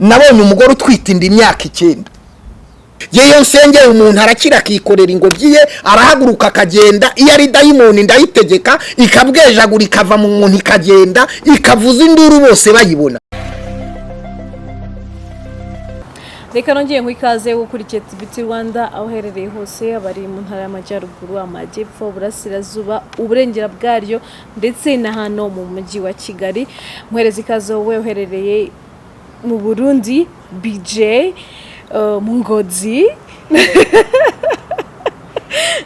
Nabonye umugore utwite inda imyaka 9. Yewe, nsengeye umuntu arakira, akikorera ingobyi ye, arahaguruka akagenda. Iyo ari dayimoni ndayitegeka ikabwejagura, ikava mu muntu, ikagenda, ikavuza induru bose bayibona. Reka nongeye ngo ikaze gukurikiye TBT Rwanda aho uherereye hose, abari mu ntara y'Amajyaruguru, Amajyepfo, Uburasirazuba, uburengera bwaryo ndetse na hano mu mujyi wa Kigali. Muhereza ikaze wowe uherereye mu Burundi, BJ, mu Ngozi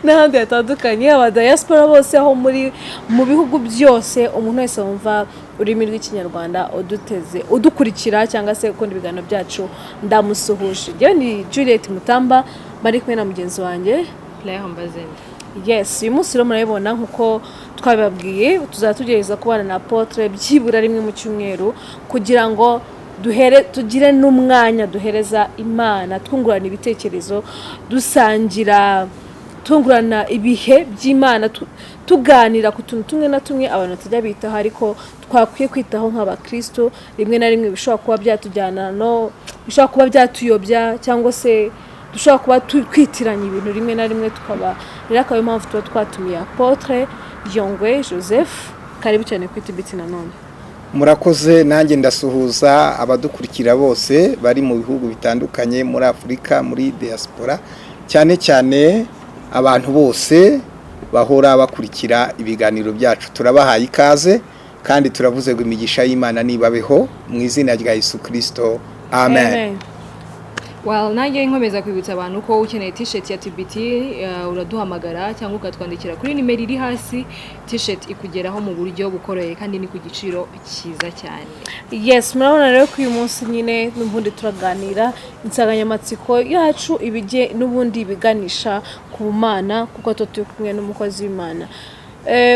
n'ahandi hatandukanye, aba diaspora bose aho muri mu bihugu byose, umuntu wese wumva ururimi rw'Ikinyarwanda uduteze, udukurikira cyangwa se ukunda ibiganiro byacu, ndamusuhuje. Njyewe ni Juliet Mutamba, bari kumwe na mugenzi wanjye Claire Mbazende. Yes, uyu munsi rero murabibona nk'uko twabibabwiye, tuzajya tugerageza kubana na Apotre byibura rimwe mu cyumweru kugira ngo duhere tugire n'umwanya duhereza Imana, twungurana ibitekerezo, dusangira, tungurana ibihe by'Imana, tuganira ku tuntu tumwe na tumwe abantu batajya bitaho ariko twakwiye kwitaho nk'abakristo. Rimwe na rimwe bishobora kuba byatujyana no bishobora kuba byatuyobya cyangwa se dushobora kuba twitiranya ibintu rimwe na rimwe, tukaba rero akaba ariyo mpamvu tuba twatumiye Apotre Yongwe Joseph. Karibu cyane kuri TBT nanone. Murakoze. Nanjye ndasuhuza abadukurikira bose bari mu bihugu bitandukanye muri Afurika, muri diaspora, cyane cyane abantu bose bahora bakurikira ibiganiro byacu. Turabahaye ikaze kandi turavuze ngo imigisha y'Imana nibabeho mu izina rya Yesu Kirisito, amen. Well, nanjye nkomeza kwibutsa abantu ko ukeneye t-shirt ya TBT, uraduhamagara cyangwa ukatwandikira kuri nimero iri hasi. T-shirt ikugeraho mu buryo bukoroheye kandi ni ku giciro cyiza cyane. Yes, murabona rero ko uyu munsi nyine n'ubundi turaganira insanganyamatsiko yacu ibijye n'ubundi ibiganisha ku Mana, kuko tuba turi kumwe n'umukozi w'Imana.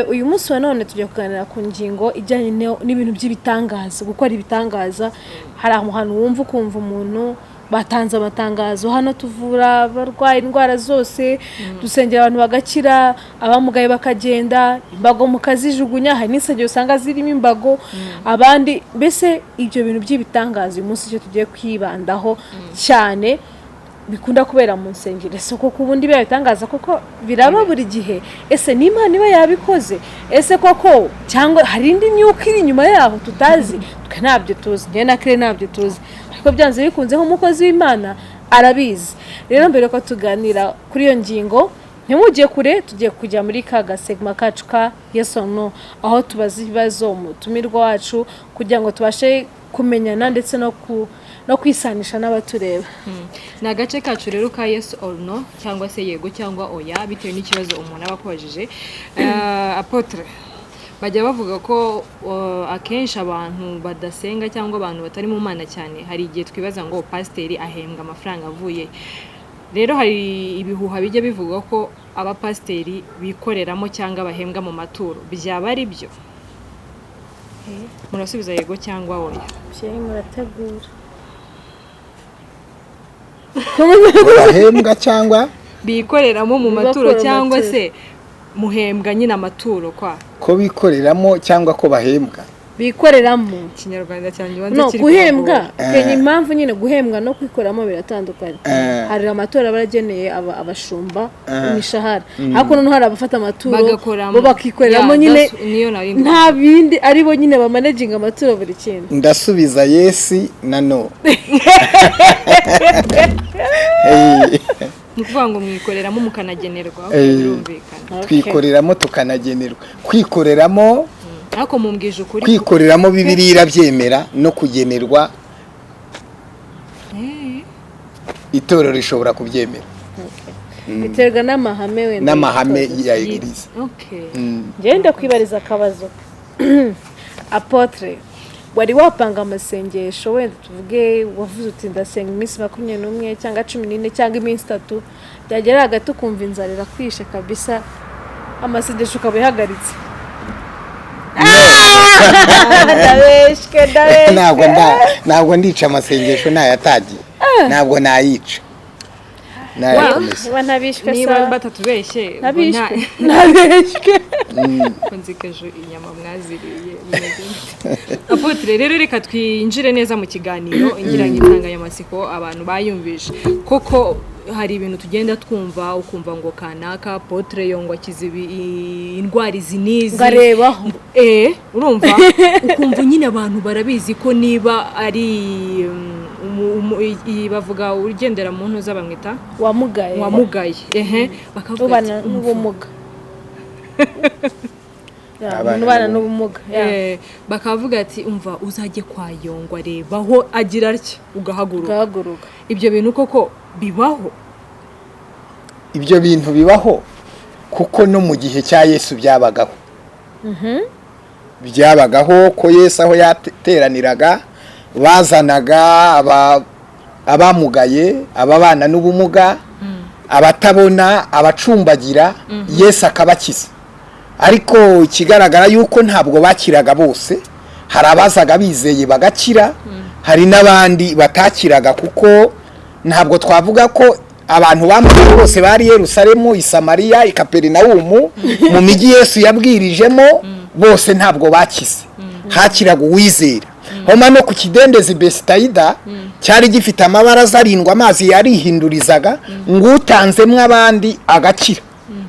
Uyu munsi wa none tujya kuganira ku ngingo ijyanye n'ibintu by'ibitangaza, gukora ibitangaza. Hari ahantu wumva ukumva umuntu batanze amatangazo: hano tuvura abarwaye indwara zose, dusengera abantu bagakira, abamugaye bakagenda, imbago mukazijugunya. Hari n'insengero usanga zirimo imbago abandi. Mbese ibyo bintu by'ibitangaza, uyu munsi icyo tugiye kwibandaho cyane bikunda kubera mu nsengero. Ese koko ubundi biba bitangaza koko biraba buri gihe? Ese ni Imana iba yabikoze? Ese koko cyangwa hari indi myuka iri inyuma yaho tutazi? Twe ntabyo tuzi, njyewe na Claire ntabyo tuzi, ariko byanze bikunze nk'umukozi w'Imana arabizi. Rero mbere ko tuganira kuri iyo ngingo, ntimujye kure, tugiye kujya muri ka gasegma kacu ka yes or no, aho tubaza ibibazo umutumirwa wacu kugira ngo tubashe kumenyana ndetse no kwisanisha n'abatureba. Ni agace kacu rero ka yes or no, cyangwa se yego cyangwa oya, bitewe n'ikibazo umuntu aba akubajije. Apotre, bajya bavuga ko akenshi abantu badasenga cyangwa abantu batari mu Mana cyane, hari igihe twibaza ngo pasiteri ahembwa amafaranga avuye. Rero hari ibihuha bijya bivuga ko abapasiteri bikoreramo cyangwa bahembwa mu maturo. Byaba ari byo? Murasubiza yego cyangwa oya. Byeyi, murategura. Bahembwa cyangwa bikoreramo mu maturo Bakora cyangwa amaturo. se muhembwa nyine amaturo kwa Ko bikoreramo cyangwa ko bahembwa? Bikoreramo. Ikinyarwanda cyanjye ubanza No kiri guhembwa. kubagora. Kenya impamvu nyine guhembwa no kwikoramo biratandukanye. Hari amatora aba yarageneye abashumba imishahara, ariko noneho hari abafata amaturo Bagakoramo. bo bakikoreramo Yeah, nyine. Niyo nari ndi Nta bindi, ari bo nyine bamanaginga amaturo, buri kintu. Ndasubiza yes na no. Ni ukuvuga ngo mwikoreramo mukanagenerwa? Birumvikana. Twikoreramo tukanagenerwa. Kwikoreramo Ariko mumbwije ukuri. Kwikoreramo Bibiliya irabyemera, no kugenerwa itorero rishobora kubyemera. Biterwa n'amahame wenda N'amahame y'itozo. ya église. Njyewe ndakwibariza akabazo, Apotre. Wari wapanga amasengesho, wenda tuvuge wavuze uti ndasenga iminsi 21 cyangwa 14 cyangwa iminsi 3, byagera hagati ukumva inzara irakwishe kabisa, amasengesho ukaba uyahagaritse? Ndabeshwe, ndabeshwe. Ntabwo ndica amasengesho nayatagiye, ntabwo nayica. Nayakomeza. Niba ntabishwe Niba sa batatubeshye ubwo ntabishwe, ntabeshwe. Ko nzi ko ejo inyama mwaziriye bimeze bite? Apôtre, rero reka twinjire neza mu kiganiro. Ngira ngo insanganyamatsiko abantu bayumvishe koko. Hari ibintu tugenda twumva, ukumva ngo kanaka apôtre yongwa akiza indwara izi n'izi. Ngarebaho. Urumva, ukumva nyine abantu barabizi ko niba ari bavuga ugendera mu ntuza bamwita wamugaye. Wamugaye, ehe, bakavuga ubana ati, n'ubumuga. Ya, Abana umuntu ubana n'ubumuga. n'ubumuga, ya. Bakavuga ati: "Umva, uzajye kwa Yongwa, rebaho agira atya ugahaguruka." Ugahaguruka. Ibyo bintu koko bibaho? Ibyo bintu bibaho, kuko no mu gihe cya Yesu byabagaho. Byabagaho ko Yesu aho yateraniraga bazanaga abamugaye, ababana n'ubumuga, abatabona, abacumbagira, Yesu akabakiza. Ariko ikigaragara yuko ntabwo bakiraga bose. Hari abazaga bizeye bagakira, hari n'abandi batakiraga, kuko ntabwo twavuga ko abantu bamugaye bose bari Yerusalemu, i Samariya, i Kaperinawumu, mu mijyi Yesu yabwirijemo bose ntabwo bakize. Hakiraga uwizera. Homa no ku kidendezi Besitayida cyari gifite amabaraza arindwi, amazi yarihindurizaga, ngo utanzemo abandi agakira.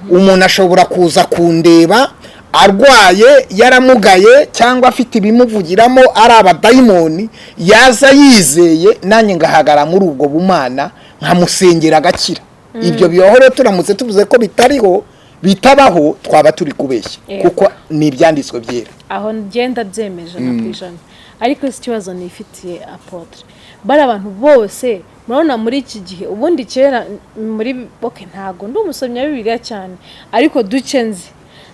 Umuntu ashobora kuza kundeba arwaye, yaramugaye, cyangwa afite ibimuvugiramo ari abadayimoni, yaza yizeye, nanjye ngahagara muri ubwo bumana nkamusengera agakira. Ibyo bibaho. Rero turamutse tuvuze ko bitariho, bitabaho, twaba turi kubeshya, kuko ni ibyanditswe byera. Aho ngenda byemeje 100%. Ariko si ikibazo nifitiye, apôtre, bari abantu bose murabona muri iki gihe. Ubundi kera muri, okay, ntago ndi umusomyi wa Bibiliya cyane, ariko duke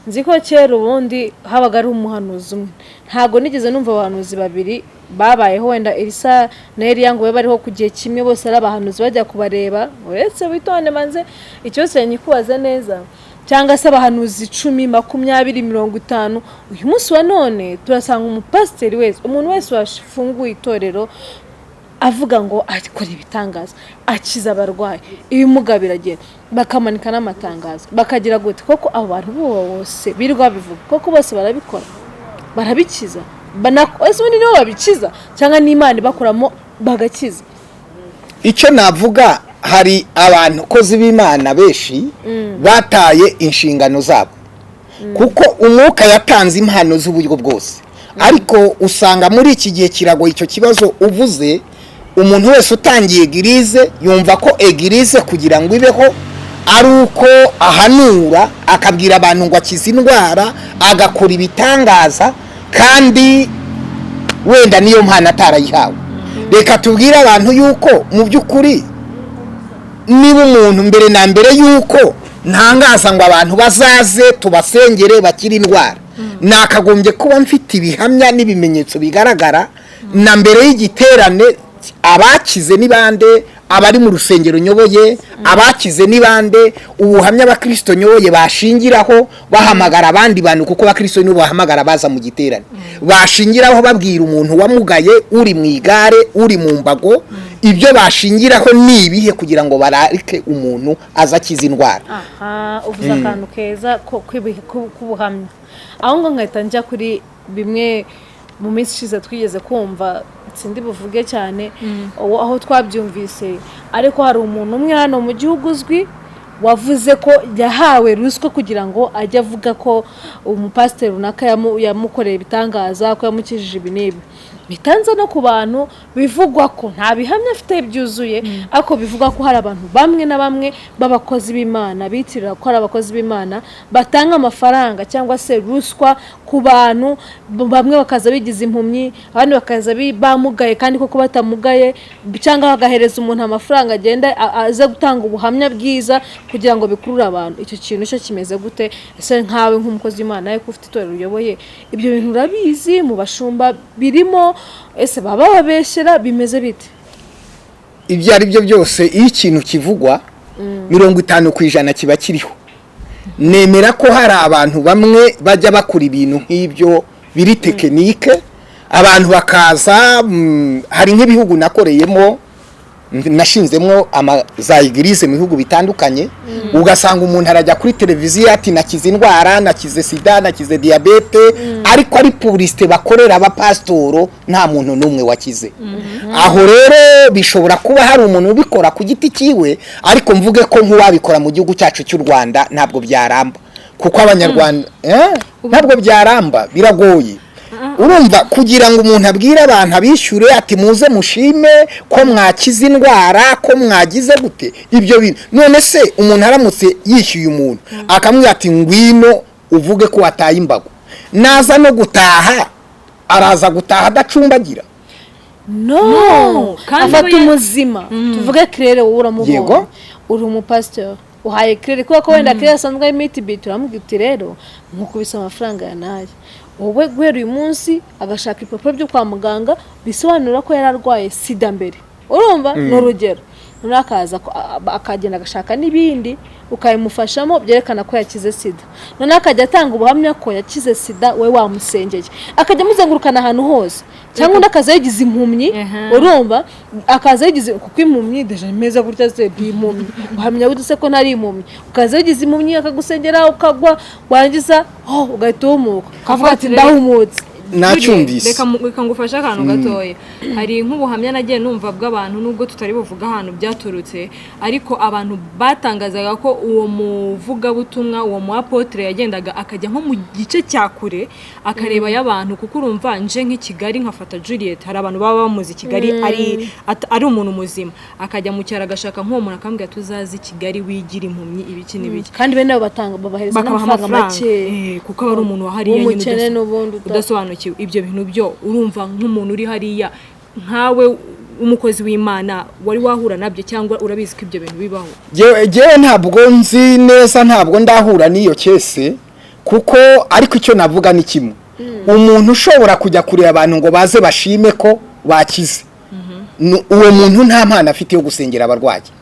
nzi ko kera ubundi habaga ari umuhanuzi umwe. Ntago nigeze numva abahanuzi babiri babayeho, wenda Elisa na Eliya, ngo babe bariho ku gihe kimwe, bose ari abahanuzi bajya kubareba. Uretse witonde, manze ikibazo nyikubaze neza. Cyangwa se abahanuzi 10, 20, 50. Uyu munsi wa none turasanga umupasiteri wese, umuntu wese wafunguye itorero, avuga ngo akora ibitangaza, akiza abarwayi, ibimuga biragenda, bakamanika n'amatangazo, bakagira gute. Koko abo bantu bose birirwa babivuga, koko bose barabikora, barabikiza? Ese ubundi nibo babikiza cyangwa n'Imana ibakuramo bagakiza? Icyo navuga, hari abantu kozi b'Imana benshi bataye inshingano zabo, kuko umwuka yatanze impano z'uburyo bwose. Ariko usanga muri iki gihe kiragoye. Icyo kibazo uvuze, umuntu wese utangiye église yumva ko église kugira ngo ibeho ari uko ahanura, akabwira abantu ngo akize indwara, agakora ibitangaza, kandi wenda niyo mpano atarayihawe. Reka tubwire abantu yuko mu by'ukuri niba umuntu, mbere na mbere yuko ntangaza ngo abantu bazaze tubasengere bakire indwara, nakagombye kuba mfite ibihamya n'ibimenyetso bigaragara na mbere y'igiterane. Abakize ni bande? Abari mu rusengero nyoboye, abakize ni bande? Ubuhamya abakirisito nyoboye bashingiraho bahamagara abandi bantu, kuko abakirisito nibo bahamagara baza mu giterane, bashingiraho babwira umuntu wamugaye, uri mu igare, uri mu mbago, ibyo bashingiraho ni ibihe kugira ngo bararike umuntu aza akiza indwara? Aha uvuze akantu keza ko k'ubuhamya. Aho ngo nkahita njya kuri bimwe mu minsi ishize twigeze kumva, sindi buvuge cyane aho twabyumvise, ariko hari umuntu umwe hano mu gihugu uzwi wavuze ko yahawe ruswa kugira ngo ajye avuga ko umupasiteri runaka yamukoreye ibitangaza, ko yamukijije ibi n'ibi. Bitanze no ku bantu bivugwa ko, nta bihamya afite byuzuye, ariko bivugwa ko hari abantu bamwe na bamwe b'abakozi b'Imana bitirira ko ari abakozi b'Imana batanga amafaranga cyangwa se ruswa ku bantu bamwe, bakaza bigize impumyi, abandi bakaza bamugaye kandi koko batamugaye, cyangwa bagahereza umuntu amafaranga agenda aze gutanga ubuhamya bwiza kugira ngo bikurure abantu. Icyo kintu cyo kimeze gute? Ese nkawe nk'umukozi w'Imana, ariko ufite itorero uyoboye, ibyo bintu urabizi? Mu bashumba birimo? Ese baba bababeshyera? Bimeze bite? Ibyo ari byo byose, iyo ikintu kivugwa, 50% kiba kiriho. Nemera ko hari abantu bamwe bajya bakora ibintu nk'ibyo biri technique, abantu bakaza. Hari nk'ibihugu nakoreyemo. Nashinzemo za église mu bihugu bitandukanye. Ugasanga umuntu arajya kuri televiziyo ati: "Nakize indwara, nakize sida, nakize diyabete," ariko ari publicité bakorera abapasitoro, nta muntu n'umwe wakize. Aho rero bishobora kuba hari umuntu ubikora ku giti cyiwe, ariko mvuge ko nk'uwabikora mu gihugu cyacu cy'u Rwanda ntabwo byaramba, kuko Abanyarwanda ntabwo byaramba, biragoye. Urumva, kugira ngo umuntu abwire abantu abishyure ati: "Muze mushime ko mwakize indwara, ko mwagize gute," ibyo bintu. None se umuntu aramutse yishyuye umuntu akamubwira ati: "Ngwino uvuge ko wataye imbago," naza no gutaha, araza gutaha adacumbagira? No. No, kandi afata umuzima, tuvuge Kirere, wowe uramubonye. Yego. Uri umupasiteri, uhaye Kirere, kubera ko wenda Kirere asanzwe ari mitibiti, uramubwira uti: "Rero nkukubise amafaranga ya nayo, wowe guhera uyu munsi," agashaka ibipapuro byo kwa muganga bisobanura ko yari arwaye sida mbere, urumva, ni urugero. Noneho akaza akagenda agashaka n'ibindi, ukabimufashamo, byerekana ko yakize sida. Noneho akajya atanga ubuhamya ko yakize sida, we wamusengeye, akajya amuzengurukana ahantu hose, cyangwa undi akaza yigize impumyi. Urumva, akaza yigize, kuko impumyi déjà imeze gutya se, ndi impumyi, uhamya gute se ko ntari impumyi? Ukaza yigize impumyi, akagusengera, ukagwa, warangiza, oh, ugahita uhumuka, ukavuga ati: "Ndahumutse." Nacyumvise. Reka ngufashe akantu gatoya. Hari nk'ubuhamya nagiye numva bw'abantu, nubwo tutari buvuga ahantu byaturutse, ariko abantu batangazaga ko uwo muvugabutumwa, uwo mu apôtre, yagendaga akajya nko mu gice cya kure akareba y'abantu, kuko urumva nje nk'i Kigali nkafata Juliet, hari abantu baba bamuzi i Kigali ari umuntu muzima, akajya mu cyaro agashaka nk'uwo muntu akambwira: "Tuzaze i Kigali wigira impumyi," ibiki n'ibiki. Kandi bene abo batanga, babahereza bakabaha n'amafaranga amafaranga make. Kuko aba ari umuntu wa hariya nyine w'umukene n'ubundi udasobanukiwe ibyo bintu byo. Urumva, nk'umuntu uri hariya nkawe umukozi w'Imana, wari wahura nabyo cyangwa urabizi ko ibyo bintu bibaho? Jyewe ntabwo nzi neza, ntabwo ndahura n'iyo case kuko, ariko icyo navuga ni kimwe: umuntu ushobora kujya kureba abantu ngo baze bashime ko bakize, uwo muntu nta mpano afite yo gusengera abarwayi.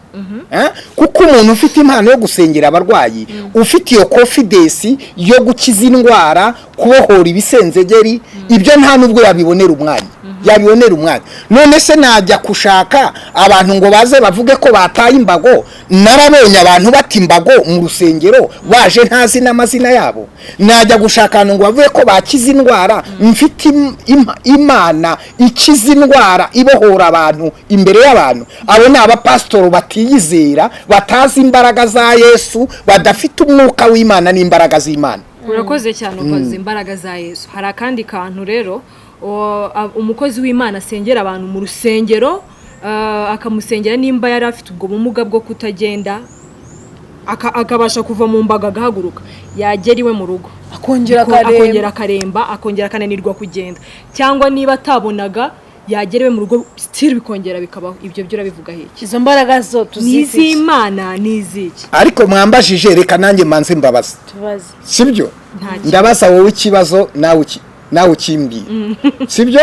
Eh? Kuko umuntu ufite impano yo gusengera abarwayi, ufite iyo confidence yo gukiza indwara, kubohora ibisenzegeri, ibyo nta nubwo yabibonera umwanya, yabibonera umwanya. None se najya gushaka abantu ngo baze bavuge ko bataye imbago? Narabonye abantu bata imbago mu rusengero baje ntazi n'amazina yabo. Najya gushaka abantu ngo bavuge ko bakize indwara, mfite Imana ikiza indwara, ibohora abantu imbere y'abantu? Abo ni abapasitoro batiyizera, batazi imbaraga za Yesu, badafite umwuka w'Imana n'imbaraga z'Imana. Urakoze cyane, ukoze imbaraga za Yesu. Hari akandi kantu rero, umukozi w'Imana asengera abantu mu rusengero, akamusengera nimba yari afite ubwo bumuga bwo kutagenda, akabasha kuva mu mbaga agahaguruka, yagera iwe mu rugo akongera akaremba. Akongera akaremba, akongera akananirwa kugenda, cyangwa niba atabonaga, yagera iwe mu rugo still bikongera bikabaho. Ibyo byo urabivugaho iki? Izo mbaraga zo Ni tuzite iki? iz'Imana? Ni iz'iki? Ariko mwambajije, reka nanjye mbanze mbabaza. Tubaze. Sibyo? Nta kibazo. Ndabaza wowe ikibazo, nawe ukimbwira, sibyo?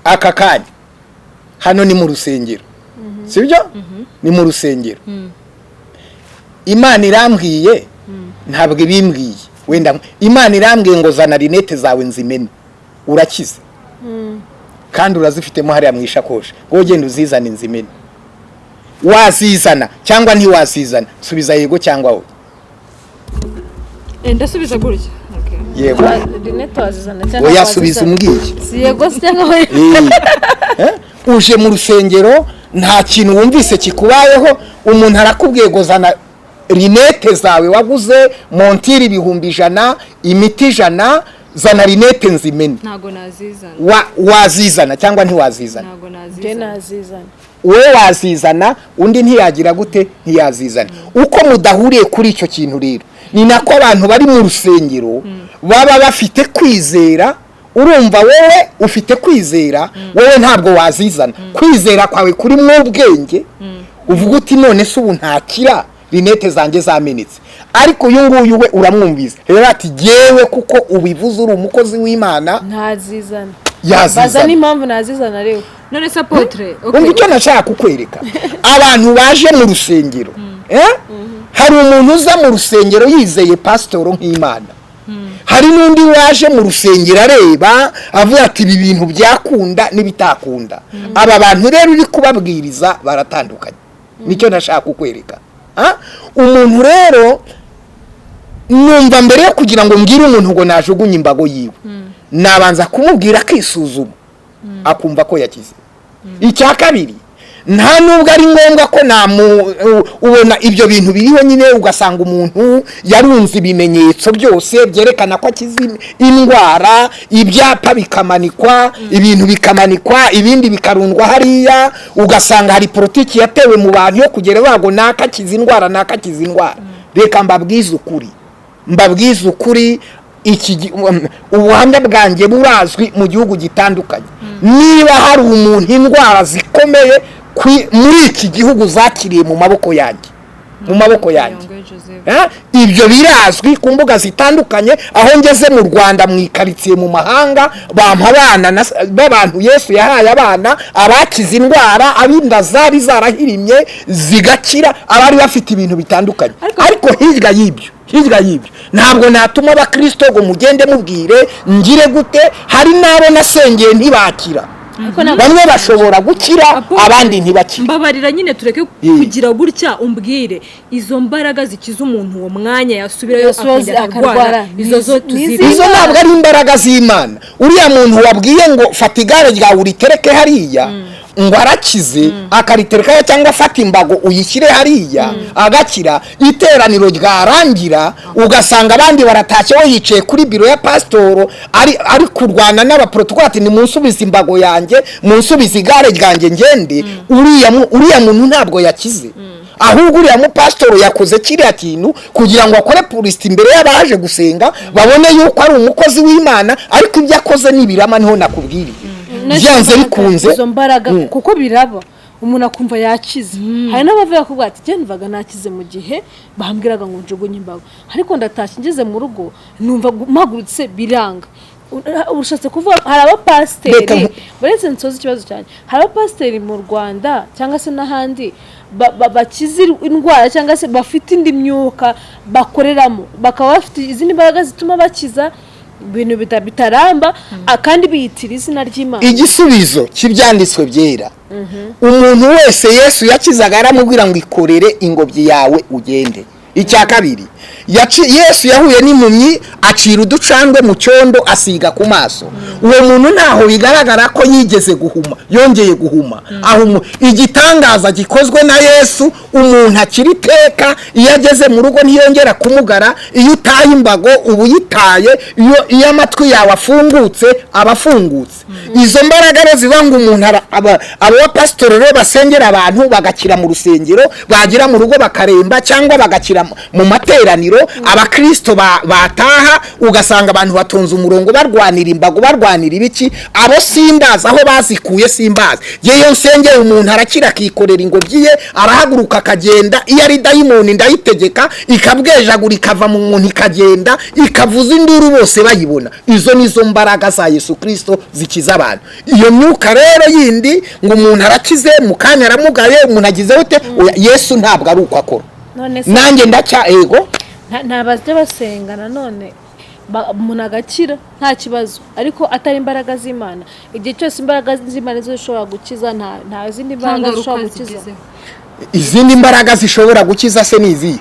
Aka kanya hano ni mu rusengero, sibyo? Ni mu rusengero. Imana irambwiye, ntabwo ibimbwiye wenda, Imana irambwiye ngo: "Zana rinete zawe nzimene urakize," kandi urazifitemo hariya mu ishakoshi, ngo ugende uzizane nzimene. Wazizana cyangwa ntiwazizana? Subiza yego cyangwa oya. Ndasubiza gutya. Okay. Yego. Rinete wazizana cyangwa Oya, subiza wazizana? umbwiye. Si yego se cyangwa oya? Eh? Uje mu rusengero, nta kintu wumvise kikubayeho, umuntu arakubwiye ngo: "Zana rinete zawe waguze monture 100,000, imiti 100, zana rinete nzimene." Ntago nazizana. Wazizana cyangwa ntiwazizana? Ntago Njye nazizana. nazizana. Wowe wazizana, undi ntiyagira gute? Ntiyazizana. Uko mudahuriye kuri icyo kintu rero, ni nako abantu bari mu rusengero baba bafite kwizera. Urumva, wowe ufite kwizera, wowe ntabwo wazizana. Kwizera kwawe kuri mu ubwenge, uvuga uti: "None se ubu ntakira, rinete zanjye zamenetse?" Ariko uyu nguyu we uramwumvise rero ati: "Jyewe kuko ubivuze uri umukozi w'Imana, Ntazizana. Baza yazizana." n'impamvu nazizana rero. None se apôtre, okay. Umva icyo nashaka kukwereka: abantu baje mu rusengero, eh? Hari umuntu uza mu rusengero yizeye pasitoro nk'Imana, hari Hari n'undi waje mu rusengero areba avuga ati ibi bintu byakunda n'ibitakunda. Aba bantu rero uri kubabwiriza baratandukanye, nicyo nashaka kukwereka. Umuntu rero numva mbere yo kugira ngo mbwire umuntu ngo najugunye imbago yiwe, nabanza kumubwira akisuzuma, akumva ko yakize. Icya kabiri, nta nubwo ari ngombwa ko ubona ibyo bintu biriho nyine, ugasanga umuntu yarunze ibimenyetso byose byerekana ko akize indwara, ibyapa bikamanikwa, ibintu bikamanikwa, ibindi bikarundwa hariya, ugasanga hari politiki yatewe mu bantu yo kugera bago nakakiza indwara, nakakiza indwara. Reka mbabwize ukuri, mbabwize ukuri, ubuhamya bwanjye burazwi mu gihugu gitandukanye. Niba hari umuntu indwara zikomeye muri iki gihugu zakiriye mu maboko yanjye, mu maboko yanjye, ibyo birazwi ku mbuga zitandukanye. Aho ngeze mu Rwanda, mu ikaritsiye, mu mahanga, bampa abana b'abantu Yesu yahaye abana, abakize indwara, ab'inda zari zarahirimye zigakira, abari bafite ibintu bitandukanye. Ariko hirya y'ibyo, hirya y'ibyo, ntabwo natuma abakristo ngo mugende mubwire ngire gute. Hari n'abo nasengeye ntibakira. Bamwe bashobora gukira, abandi ntibakire. Mbabarira nyine tureke kugira gutya, umbwire izo mbaraga zikiza umuntu uwo mwanya yasubirayo akarwara, izo zo tuzibe. Izo ntabwo ari imbaraga z'Imana. Uriya muntu wabwiye ngo fata igare ryawe uritereke hariya ngo arakize, akariterekayo, cyangwa afata imbago uyishyire hariya agakira, iteraniro ryarangira ugasanga abandi baratashye, we yicaye kuri biro ya pasitoro ari kurwana n'abaporotokoli ati nimunsubize imbago yanjye, munsubize igare ryanjye ngende. Uriya muntu ntabwo yakize, ahubwo uriya mupasitoro yakoze kiriya kintu kugira ngo akore purisiti imbere y'abaje gusenga, babone yuko ari umukozi w'Imana, ariko ibyo akoze nibirama. Niho nakubwiriye byanze bikunze izo mbaraga, kuko biraba umuntu akumva yakize. Hari n'abavuga ko ati njye numvaga nakize mu gihe bambwiraga ngo njugunye imbago, ariko ndatashye ngeze mu rugo numva mpagurutse biranga. Ushatse kuvuga hari abapasiteri, uretse nsoza ikibazo cyane, hari abapasiteri mu Rwanda cyangwa se n'ahandi bakize indwara cyangwa se bafite indi myuka bakoreramo, bakaba bafite izindi mbaraga zituma bakiza ibintu bitaramba, kandi biyitira izina ry'Imana. Igisubizo cy'ibyanditswe byera, umuntu wese Yesu yakizaga aramubwira ngo ikorere ingobyi yawe ugende. Icya kabiri, Yesu yahuye n'impumyi acira uducandwe mu cyondo asiga ku maso. Uwo muntu ntaho bigaragara ko yigeze guhuma, yongeye guhuma. Aho igitangaza gikozwe na Yesu, umuntu akiri iteka, iyo ageze mu rugo ntiyongera kumugara. Iyo utaye imbago uba uyitaye, iyo amatwi yawe afungutse aba afungutse. Izo mbaraga rero ziba ngo umuntu abapasitori rero basengera abantu bagakira mu rusengero, bagera mu rugo bakaremba cyangwa bagakira mu materaniro, abakristo bataha ugasanga abantu batonze umurongo barwanira imbago, barwanira ibiki. Abo simbazi aho bazikuye, simbazi. Yeyo nsengeye umuntu arakira akikorera ingobyi ye, arahaguruka akagenda. Iyo ari dayimoni ndayitegeka ikabwejagura ikava mu muntu ikagenda ikavuza induru bose bayibona. Izo nizo mbaraga za Yesu Kristo zikiza abantu. Iyo myuka rero yindi ngo umuntu arakize mu kanya aramugaye, umuntu agize ute, Yesu ntabwo ari uko akora. Nanjye ndacya ego ntabazajya basenga nanone umuntu agakira nta kibazo, ariko atari imbaraga z'Imana. Igihe cyose imbaraga z'Imana zo zishobora gukiza, nta zindi mbaraga zishobora gukiza. Izindi mbaraga zishobora gukiza se ni izihe?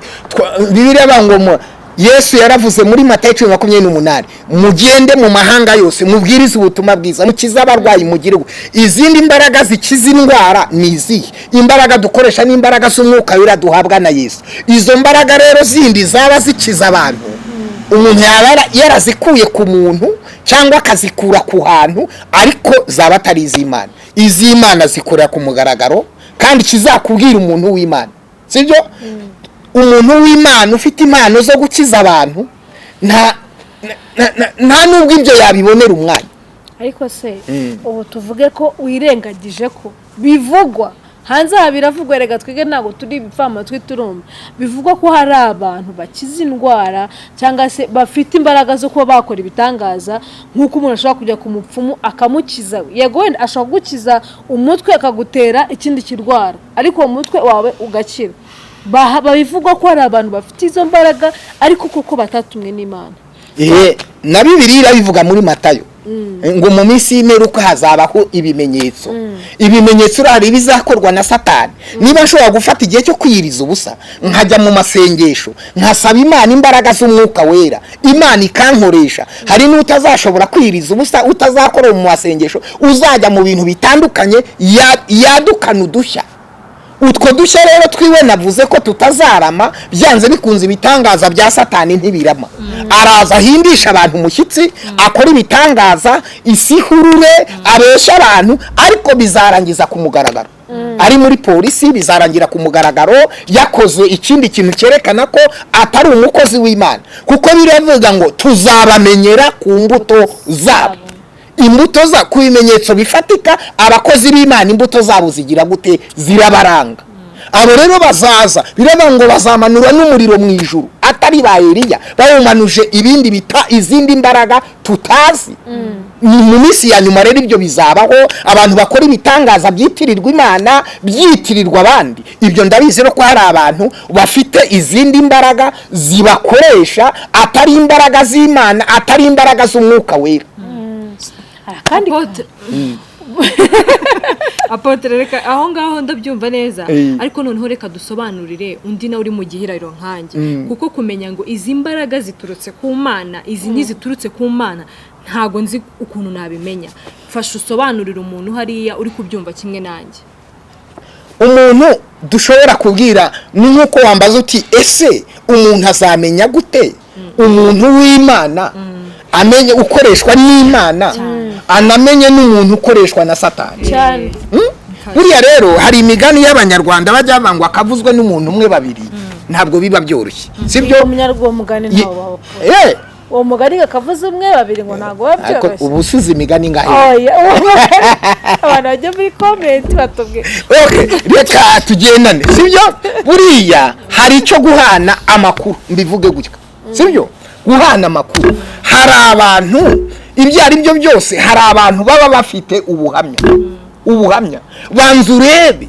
Bibiliya ngo Yesu yaravuze muri Matayo 28, mugende mu mahanga yose mubwirize ubutumwa bwiza, mukize abarwayi, mugire. Izindi mbaraga zikiza indwara ni izihe? Imbaraga dukoresha ni imbaraga z'umwuka wera duhabwa na Yesu. Izo mbaraga rero zindi zaba zikiza abantu, umuntu yaba yarazikuye ku muntu cyangwa akazikura ku hantu, ariko zaba atari iz'Imana. Iz'Imana zikorera ku mugaragaro, kandi kizakubwira umuntu w'Imana, sibyo? Umuntu w'Imana ufite impano zo gukiza abantu nta nubwo ibyo yabibonera umwanya. Ariko se ubu tuvuge ko wirengagije ko bivugwa hanze aha, biravugwa, rega twige ntabwo turi ibipfamatwi turumva, bivugwa ko hari abantu bakiza indwara cyangwa se bafite imbaraga zo kuba bakora ibitangaza, nk'uko umuntu ashobora kujya ku mupfumu akamukiza. Yego wenda ashobora kugukiza umutwe akagutera ikindi kirwara, ariko uwo mutwe wawe ugakira. Babivugwa ko hari abantu bafite izo mbaraga, ariko koko batatumwe n'Imana. Na Bibiliya irabivuga muri Matayo ngo mu minsi y'imperuka hazabaho ibimenyetso. Ibimenyetso urari bizakorwa na Satani. Niba nshobora gufata igihe cyo kwiyiriza ubusa, nkajya mu masengesho, nkasaba Imana imbaraga z'umwuka wera, Imana ikankoresha, hari n'utazashobora kwiyiriza ubusa, utazakora mu masengesho, uzajya mu bintu bitandukanye, yadukana udushya. Utwo dushya rero twiwe navuze ko tutazarama. Byanze bikunze ibitangaza bya Satani ntibirama. Araza ahindisha abantu umushyitsi, akora ibitangaza, isi ihurure, abesha abantu, ariko bizarangiza ku mugaragaro ari muri polisi, bizarangira ku mugaragaro yakoze ikindi kintu cyerekana ko atari umukozi w'Imana, kuko biravuga ngo tuzabamenyera ku mbuto zabo. Imbuto za ku bimenyetso bifatika, abakozi b'Imana imbuto zabo zigira gute? Zirabaranga. Abo rero bazaza, biravuga ngo bazamanura n'umuriro mu ijuru, atari ba Eliya bawumanuje, ibindi bita izindi mbaraga tutazi. Ni mu minsi ya nyuma rero ibyo bizabaho, abantu bakora ibitangaza byitirirwa Imana, byitirirwa abandi. Ibyo ndabizi no ko hari abantu bafite izindi mbaraga zibakoresha, atari imbaraga z'Imana, atari imbaraga z'umwuka wera. Kandi Apôtre, reka aho ngaho ndabyumva neza, ariko noneho reka dusobanurire undi nawe uri mu gihirahiro nkanjye, kuko kumenya ngo izi mbaraga ziturutse ku Mana, izi ntiziturutse ku Mana, ntago nzi ukuntu nabimenya. Fasha usobanurire umuntu hariya uri kubyumva kimwe nanjye. Umuntu dushobora kubwira ni nk'uko wambaza uti: "Ese umuntu azamenya gute umuntu w'Imana, amenye ukoreshwa n'Imana, anamenye n'umuntu ukoreshwa na Satani?" Cyane. Buriya rero hari imigani y'Abanyarwanda bajya bavuga ngo akavuzwe n'umuntu umwe, babiri, ntabwo biba byoroshye, sibyo? Uwo mugani ntawo waba. Uwo mugani kakavuze umwe, babiri, ngo ntabwo biba Ariko byoroshye. ubu usize imigani ngahe? Oya, uwo mugani abantu bajya muri comment batubwira. Okay, reka tugendane, sibyo? Buriya hari icyo guhana amakuru, mbivuge gutya, sibyo? Guhana amakuru, hari abantu, ibyo ari byo byose, hari abantu baba bafite ubuhamya. Ubuhamya, banza urebe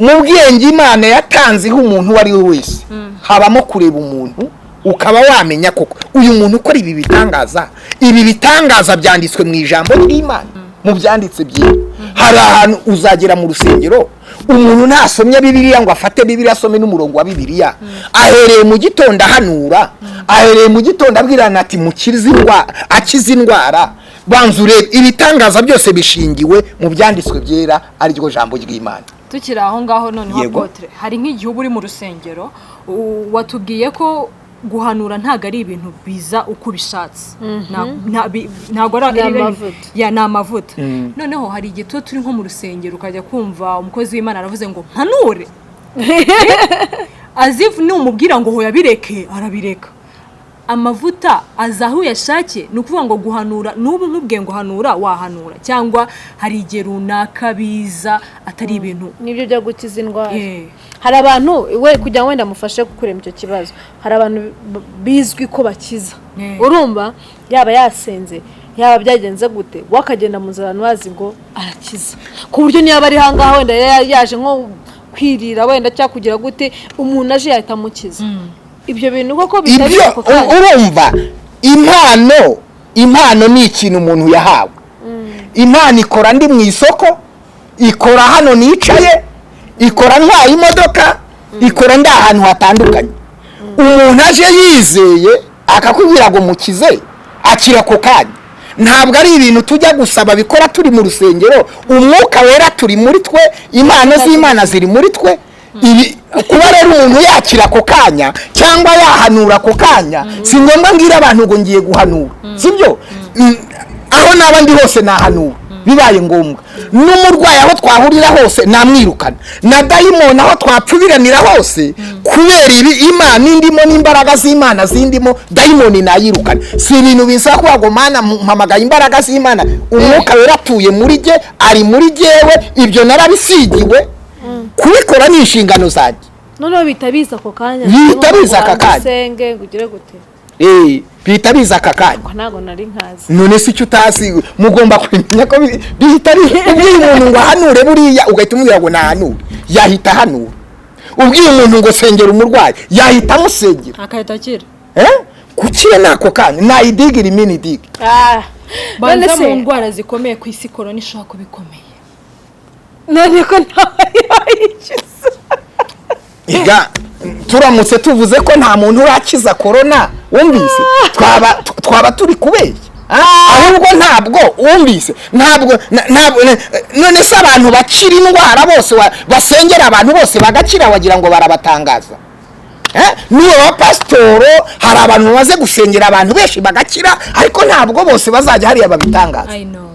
mu bwenge Imana yatanzeho umuntu uwo ari we wese, habamo kureba umuntu ukaba wamenya koko uyu muntu ukora ibi bitangaza, ibi bitangaza byanditswe mu ijambo ry'Imana, mu byanditse byera. Hari ahantu uzagera mu rusengero, umuntu ntasomye Bibiliya ngo afate Bibiliya asome n'umurongo wa Bibiliya, ahereye mu gitondo ahanura, ahereye mu gitondo abwirana ati mukize indwara, akize indwara. Banza urebe, ibitangaza byose bishingiwe mu byanditswe byera, ariryo jambo ry'Imana. Tukiri aho ngaho noneho, Yego. Apôtre, hari nk'igihe uba uri mu rusengero, watubwiye ko guhanura ntabwo ari ibintu biza uko ubishatse. Ntabwo ari Ni amavuta. Ya, ni amavuta. Noneho hari igihe tuba turi nko mu rusengero, ukajya kumva umukozi w'Imana aravuze ngo mpanure, azifu numubwira ngo hoya bireke, arabireka. Amavuta aza aho uyashakiye? Ni ukuvuga ngo guhanura n'ubu nkubwiye ngo hanura, wahanura, cyangwa hari igihe runaka biza atari ibintu? Nibyo byo gukiza indwara. Eh. Hari abantu we, kugira ngo wenda mufashe kurema icyo kibazo, hari abantu bizwi ko bakiza. Urumva yaba yasenze, yaba byagenze gute, we akagenda mu nzira abantu bazi ngo arakiza, ku buryo niba ari ahangaha wenda yaje nko kwirira wenda cyangwa kugira gute, umuntu aje yahita amukiza. Ibyo bintu koko bitari Ibyo ako kanya? Urumva, impano ni ikintu umuntu yahawe. Impano ikora ndi mu isoko, ikora hano nicaye, ikora ntwaye imodoka, ikora ndi ahantu hatandukanye. Umuntu aje yizeye akakubwira ngo mukize, akira ako kanya. Ntabwo ari ibintu tujya gusaba bikora turi mu rusengero. Umwuka wera turi muri twe, impano z'Imana ziri muri twe. Ibi kuba rero umuntu yakira ako kanya cyangwa yahanura ako kanya, si ngombwa mbwira abantu ngo ngiye guhanura, sibyo? Aho naba ndi hose nahanura bibaye ngombwa. N'umurwayi aho twahurira hose namwirukana, na dayimoni aho twapfubiranira hose, kubera ibi Imana indimo n'imbaraga z'Imana zindimo, dayimoni nayirukana. Si ibintu bisaba kuvuga ngo Mana mpamagaye imbaraga z'Imana. Umwuka wera atuye muri jye, ari muri jyewe, ibyo narabisigiwe, kubikora ni inshingano zanjye. Noneho bihita biza ako kanya? Bihita biza aka kanya. Usenge ngo ugire gute? Bihita biza aka kanya. Ngo ntabwo nari nkazi. None se icyo utazi, mugomba kumenya ko bihita ubwiye umuntu ngo ahanure, buriya ugahita umubwira ngo nahanure, yahita ahanura. Ubwiye umuntu ngo sengera umurwayi, yahita amusengera. Akahita akira. Eh? Gukira ni ako kanya, nayidiga irimini idiga. Ah, none Banza se mu ndwara zikomeye ku isi, korona ishobora kuba ikomeye. None ko ntawe yayikiza? Iga turamutse tuvuze ko nta muntu urakiza korona, wumvise, twaba turi kubeshya. Ahubwo ntabwo wumvise, ntabwo ntabwo none se abantu bakira indwara bose, basengera abantu bose bagakira, wagira ngo barabatangaza? Niba bapasitoro, hari abantu bamaze gusengera abantu benshi bagakira, ariko ntabwo bose bazajya hariya babitangaza. I know.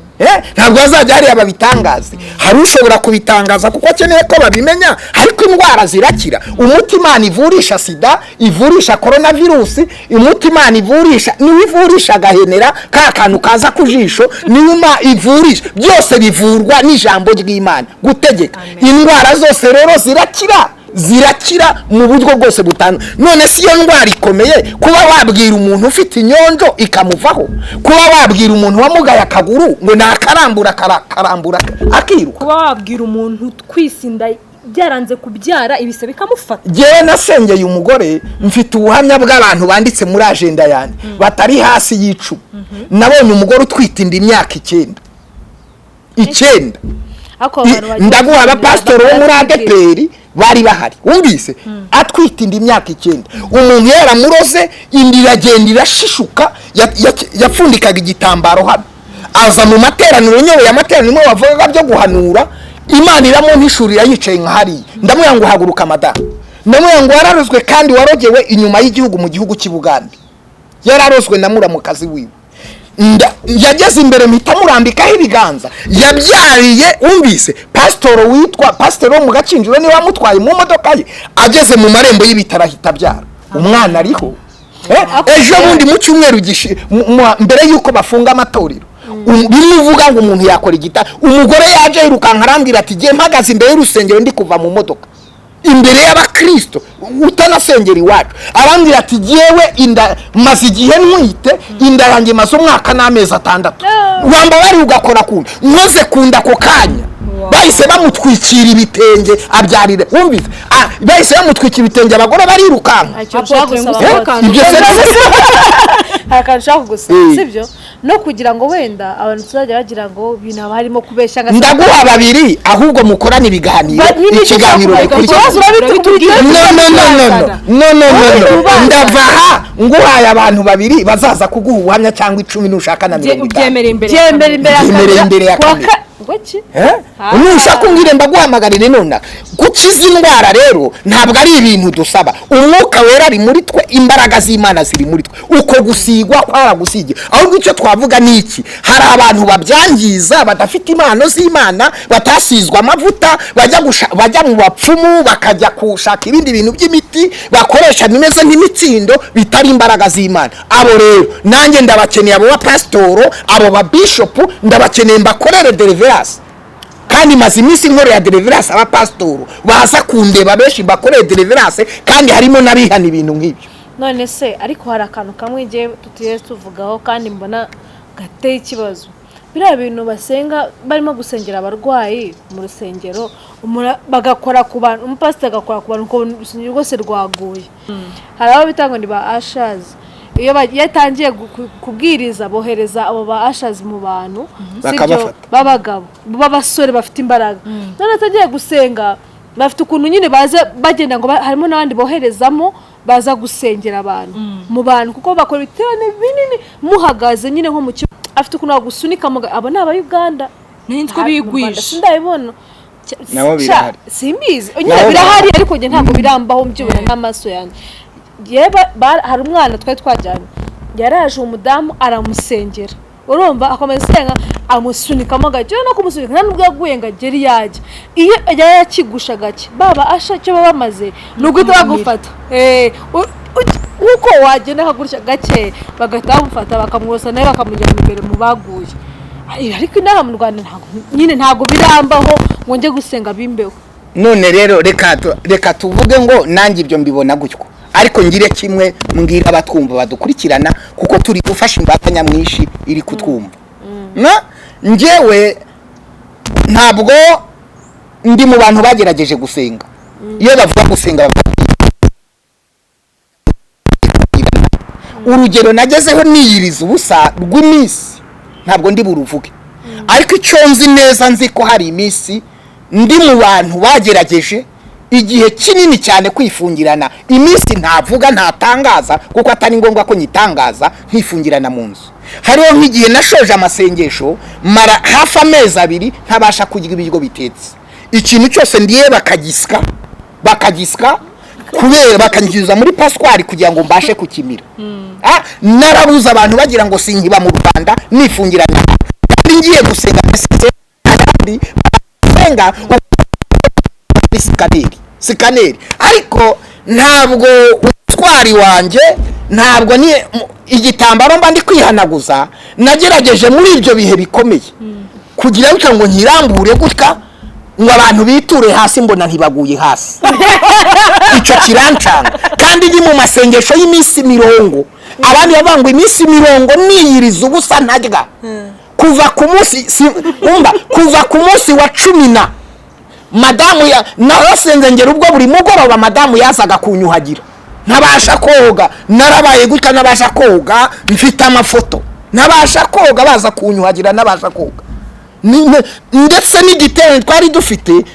Ntabwo bazajya hariya babitangaze. Hari ushobora kubitangaza kuko akeneye ko babimenya, ariko indwara zirakira. Umuti Imana ivurisha sida, ivurisha korona virusi, umuti Imana ivurisha niwo ivurisha agahenera ka kantu kaza ku jisho, niyo ivurisha byose. Bivurwa n'ijambo ry'Imana gutegeka. Indwara zose rero zirakira, zirakira mu buryo bwose butandukanye. None si iyo ndwara ikomeye, kuba wabwira umuntu ufite inyonjo ikamuvaho, kuba wabwira umuntu wamugaye akaguru ngo nakarambura, akarambura akiruka, kuba wabwira umuntu twisinda byaranze kubyara, ibise bikamufata. Njyewe nasengeye umugore, mfite ubuhamya bw'abantu banditse muri agenda yanjye batari hasi y'icumi. Nabonye umugore utwite inda imyaka 9, 9. Ariko abantu bagiye Ndaguha abapasitori bo muri baratubwira. ADEPR bari bahari, wumvise, atwite inda imyaka 9. Umuntu yaramuroze, inda iragenda irashishuka, yapfundikaga igitambaro hano. Aza mu materaniro, nyoboye amateraniro imwe bavugaga byo guhanura, Imana iramumpishurira yicaye nka hariya. Ndamubwira ngo: "Haguruka madamu." Ndamubwira ngo: "Wararozwe kandi warogewe inyuma y'igihugu, mu gihugu cy'i Bugande." Yararozwe na muramukazi wiwe. Yageze imbere mpita murambikaho ibiganza, yabyariye, wumvise, pasitoro witwa pasitoro wo mu Gakinjiro niwe wamutwaye mu modoka ye. Ageze mu marembo y'ibitaro ahita abyara, umwana ariho. Ejo bundi mu cyumweru mbere y'uko bafunga amatorero, bimwe uvuga ngo umuntu yakora igita, umugore yaje yirukanka arambwira ati: "Giye mpagaze imbere y'urusengero, ndi kuva mu modoka imbere y'abakristo, utanasengera iwacu." Arambwira ati: "Jyewe inda maze igihe ntwite, inda yanjye maze umwaka n'amezi 6, wamba bari ugakora ku nda." Nkoze ku nda, ako kanya bahise bamutwikira ibitenge abyarire. Wumvise? Ah, bahise bamutwikira ibitenge, abagore barirukanka. Hari ikintu ushaka Apotre, gusaba. ngusaba Apotre. akantu. Ibyo se Hari akantu ushaka kugusaba, sibyo? No kugira ngo wenda abantu tuzajya bagira ngo ibintu haba harimo kubeshya ngo Ndaguha babiri, ahubwo mukorane ibiganiro, ikiganiro gikurikira. Ikibazo urabitubwira. No, no, no, no, no, no, no, no, ndava aha nguhaye abantu babiri bazaza kuguha ubuhamya, cyangwa 10 nushaka na 50. Ubyemere imbere ya Byemera imbere ya Byemereye kamera. imbere ya Kuwa kamera. Ngo ki? Eh? Nushaka umbwire mbaguhamagarire nonaha. Gukiza indwara rero ntabwo ari ibintu dusaba. Umwuka Wera ari muri twe, imbaraga z'Imana ziri muri twe, uko gusigwa kwaragusigiye. Ahubwo icyo twavuga ni iki: hari abantu babyangiza, badafite impano z'Imana, batasizwe amavuta, bajya mu bapfumu, bakajya gushaka ibindi bintu by'imiti bakoresha bimeze nk'imitsindo, bitari imbaraga z'Imana. Abo rero nanjye ndabakeneye, abo bapasitoro, abo babishopu ndabakeneye, mbakorere deliverance. Kandi maze iminsi nkorera deliverance abapasitoro, baza kundeba benshi, mbakorere deliverance, kandi harimo n'abihana ibintu nk'ibyo. None se ariko hari akantu kamwe ngiye tutiye tuvugaho kandi mbona gateye ikibazo. Biriya bintu basenga, barimo gusengera abarwayi mu rusengero, bagakora ku bantu, umupasiteri agakora ku bantu ukabona urusengero rwose rwaguye. Hari abo bita ngo ni ba ushers. Iyo atangiye kubwiriza, bohereza abo ba ushers mu bantu, sibyo? Bakabafata. B'abagabo, b'abasore bafite imbaraga. None atangiye gusenga, bafite ukuntu nyine baza bagenda ngo harimo n'abandi boherezamo baza gusengera abantu mu bantu, kuko bakora ibiterane binini muhagaze nyine nko mu kibuga. Afite ukuntu bagusunika abo ni Abayuganda. Nzi ko Mu Rwanda bigwisha. sindabibona. Nabo birahari. Simbizi nyine. Nabo Birahari, ariko njye ntabwo birambaho mbyibona n'amaso yanjye. Hari umwana twari twajyanye, yaraje, uwo mudamu aramusengera, urumva, akomeza asenga, amusunikamo gake no kumusunika, nta nubwo yaguye ngo agere iyo ajya. Iyo yari yakigusha gake, baba asha icyo baba bamaze ni uguhita bagufata. Nk'uko wagenda akagurishya gake, bagahita bamufata, bakamwosa nawe, bakamujyana imbere mu baguye. Ariko inaha mu Rwanda ntabwo nyine, ntabwo birambaho ngo njye gusenga bimbeho. None rero reka tuvuge ngo nanjye ibyo mbibona gutyo, ariko ngire kimwe mbwira abatwumva badukurikirana, kuko turi gufasha imbaga nyamwinshi iri kutwumva. Na njyewe ntabwo ndi mu bantu bagerageje gusenga. Iyo bavuga gusenga, bavuga Urugero nagezeho niyiriza ubusa rw'iminsi ntabwo ndi buruvuge, ariko icyo nzi neza, nzi ko hari iminsi ndi mu bantu bagerageje igihe kinini cyane kwifungirana, iminsi ntavuga, ntatangaza, kuko atari ngombwa ko nyitangaza, nkifungirana mu nzu. Hariho nk'igihe nashoje amasengesho mara hafi amezi 2 ntabasha kurya ibiryo bitetse. Ikintu cyose ndiye bakagisika kubera bakanyuza muri passoire kugira ngo mbashe kukimira. Narabuze abantu bagira ngo sinkiba mu Rwanda, nifungirana kandi ngiye gusenga, kandi basenga scanner, ariko ntabwo umutwari wanjye, ntabwo ni igitambaro mba ndi kwihanaguza. Nagerageje muri ibyo bihe bikomeye kugira ngo nkirambure gutya ngo abantu biture hasi, mbona ntibaguye hasi. Icyo kirancanga. Kandi ni mu masengesho y'iminsi 40, abandi bavuga ngo iminsi 40 niyiriza ubusa ntarya, kuva ku munsi umva, kuva ku munsi wa 10 na madamu ya narasenze ngera ubwo buri mugoroba madamu yazaga kunyuhagira, ntabasha koga. Narabaye gutya, nabasha koga, mfite amafoto, ntabasha koga, baza kunyuhagira, nabasha koga. Ndetse n'igiterane twari dufite,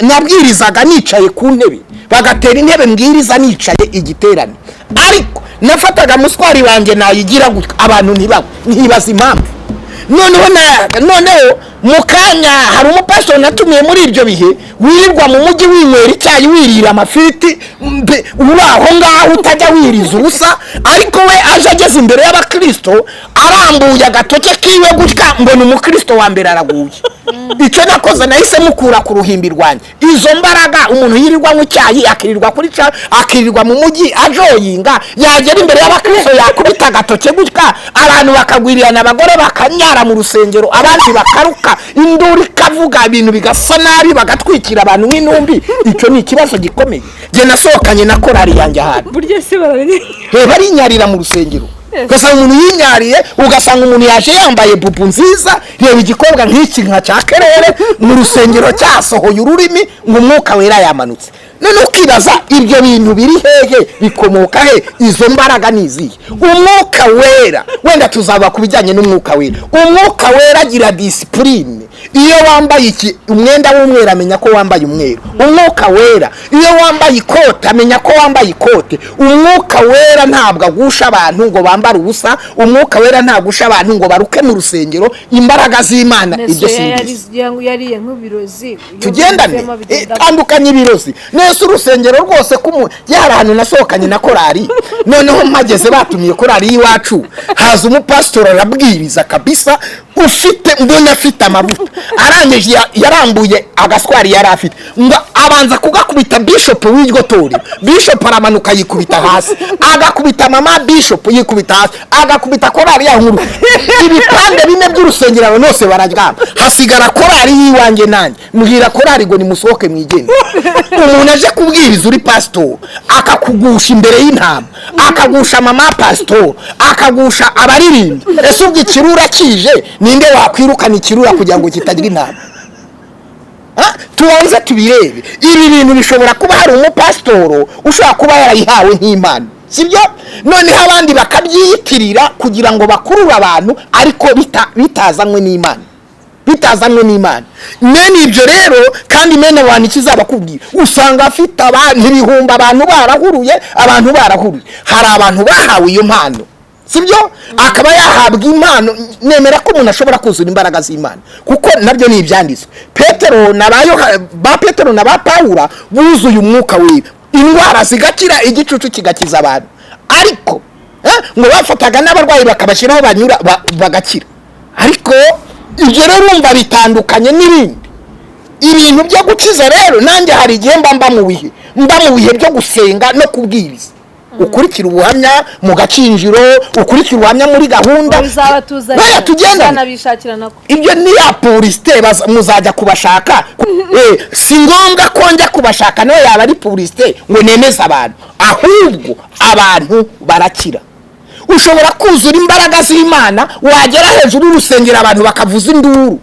nabwirizaga nicaye ku ntebe, bagatera intebe mbwiriza nicaye igiterane, ariko nafataga mouchoir wanjye nayigira gutya abantu ntibagwe, nkibaza impamvu. Noneho mu kanya hari umupasiteri natumiye muri ibyo bihe, wirirwa mu mujyi winywera icyayi, wirira amafiriti, mbe uri aho ngaho utajya wiriza ubusa, ariko we aje ageze imbere y'abakirisito arambuye agatoke kiwe gutya, mbona umukristo wa mbere araguye. Icyo nakoze, nahise mukura ku ruhimbi rwanjye. Izo mbaraga, umuntu yirirwa anywa icyayi, akirirwa kuri ca, akirirwa mu mujyi ajoyinga, yagera imbere y'abakristo yakubita agatoke gutya, abantu bakagwirirana, abagore bakanyara mu rusengero, abandi bakaruka, induru ikavuga, ibintu bigasa nabi, bagatwikira abantu nk'intumbi. Icyo ni ikibazo gikomeye. Njye nasohokanye na korari yanjye ahantu Burya se barabiri? Barinyarira mu rusengero, ugasanga umuntu yinyariye, ugasanga umuntu yaje yambaye bubu nziza, reba igikobwa nk'iki nka cya kerere mu rusengero cyasohoye ururimi ngo Umwuka Wera yamanutse. None ukibaza ibyo bintu biri hehe, bikomoka he, izo mbaraga ni izihe? Umwuka Wera, wenda tuzaba ku bijyanye n'Umwuka Wera. Umwuka Wera agira discipline. Iyo wambaye iki, umwenda w'umweru, amenya ko wambaye umweru. Umwuka Wera, iyo wambaye ikote, amenya ko wambaye ikote. Umwuka Wera ntabwo agusha abantu ngo bambare ubusa. Umwuka Wera ntagusha abantu ngo baruke mu rusengero. Imbaraga z'Imana, ibyo simbizi. Yariye nk'ibirozi iyo Tugendane. bivuyemo bigenda. Tandukanye ibirozi nese urusengero rwose kumu hari ahantu nasohokanye na korari, noneho mpageze batumiye korari y'iwacu, haza umupasitori arabwiriza kabisa, ufite, mbona afite amavuta, arangije yarambuye agaswari yari afite ngo abanza kugakubita bishop w'iryo torero. Bishop aramanuka yikubita hasi, agakubita mama bishop yikubita hasi, agakubita korari ya nkuru. Ibipande bine by'urusengero abantu bose bararyama, hasigara korari y'iwanjye nanjye. Mbwira korari ngo nimusohoke mwigende. Umuntu aje kubwiriza uri pasitori akakugusha imbere y'intama, akagusha mama pasitori, akagusha abaririmbyi, ese ubwo ikirura kije ninde wakwirukana ikirura kugira ngo kitagira intama? Tubanze tubirebe. Ibi bintu bishobora kuba hari umupasitoro ushobora kuba yarayihawe nk'impano, sibyo? Noneho abandi bakabyiyitirira kugira ngo bakurure abantu, ariko bitazanywe n'Imana, bitazanywe n'Imana. Mene ibyo rero, kandi mene abantu ikizabakubwira, usanga afite abantu ibihumbi, abantu barahuruye, abantu barahuruye. Hari abantu bahawe iyo mpano, sibyo? Akaba yahabwa impano. Nemera ko umuntu ashobora kuzura imbaraga z'Imana, kuko nabyo ni ibyanditswe. Petero na ba ba Petero na ba Pawulo buzuye Umwuka Wera, indwara zigakira, igicucu kigakiza abantu, ariko ngo bafataga n'abarwayi bakabashyiraho banyura bagakira. Ariko ibyo rero urumva bitandukanye n'ibindi ibintu byo gukiza. Rero nanjye hari igihe mba mu bihe byo gusenga no kubwiriza, ukurikira ubuhamya mu gakinjiro, ukurikira ubuhamya muri gahunda. Bizaba tuzanye. Baya tugendane. Tuzanabishakira nako. Ibyo ni ya publicité, muzajya kubashaka. Si ngombwa ko njya kubashaka, nawe yaba ari publicité ngo nemeze abantu, ahubwo abantu barakira. Ushobora kuzura imbaraga z'Imana, wagera hejuru y'urusengero abantu bakavuza induru.